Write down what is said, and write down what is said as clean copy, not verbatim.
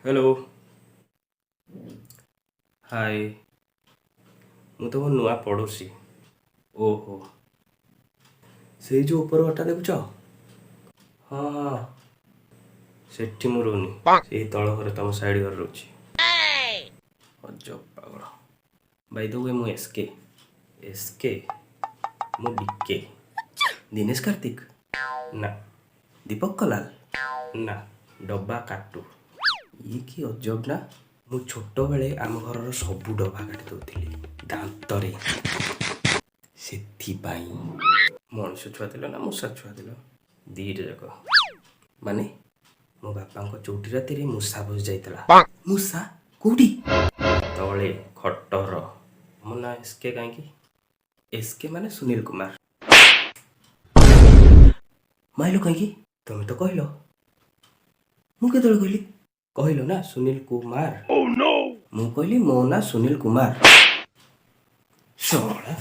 Hello, ହାଏ, ମୁଁ ତମ ନୂଆ ପଡ଼ୋଶୀ। ଓହୋ, ସେଇ ଯେଉଁ ଉପର ଘରଟା ଦେଖୁଛ? ହଁ, ସେଠି ମୁଁ ରହୁନି, ସେଇ ତଳ ଘରେ, ତମ ସାଇଡ଼ ଘରେ ରହୁଛି। ଅଜବ ପାଗଳ। ବାଇ the we, ମୁଁ ଏସ୍ କେ, ଏସ୍ କେ, ମୁଁ ଡିକେ। ଦିନେଶ କାର୍ତ୍ତିକ ନା, ଦୀପକ କଲାଲ ନା, ଡବା କାଟୁ। ଇଏ କି ଅଜବ ନା! ମୁଁ ଛୋଟବେଳେ ଆମ ଘରର ସବୁ ଡବା କାଟି ଦେଉଥିଲି ଦାନ୍ତରେ। ସେଥିପାଇଁ ମଣିଷ ଛୁଆ ଥିଲ ନା ମୂଷା ଛୁଆ ଥିଲ? ଦିଟା ଯାକ। ମାନେ ମୋ ବାପାଙ୍କ ଚଉଠି ରାତିରେ ମୂଷା ବସି ଯାଇଥିଲା। ମୂଷା କୋଉଠି? ତଳେ ଖଟର। ମୋ ନାଁ ଏସ୍ କେ କାହିଁକି? ଏସ୍ କେ ମାନେ ସୁନୀଲ କୁମାର। ମାଇଲ କାହିଁକି? ତମେ ତ କହିଲ। ମୁଁ କେତେବେଳେ କହିଲି? କହିଲ ନା ସୁନୀଲ କୁମାର। ମୁଁ କହିଲି ମୋ ନାଁ ସୁନୀଲ କୁମାର। ଶଳା।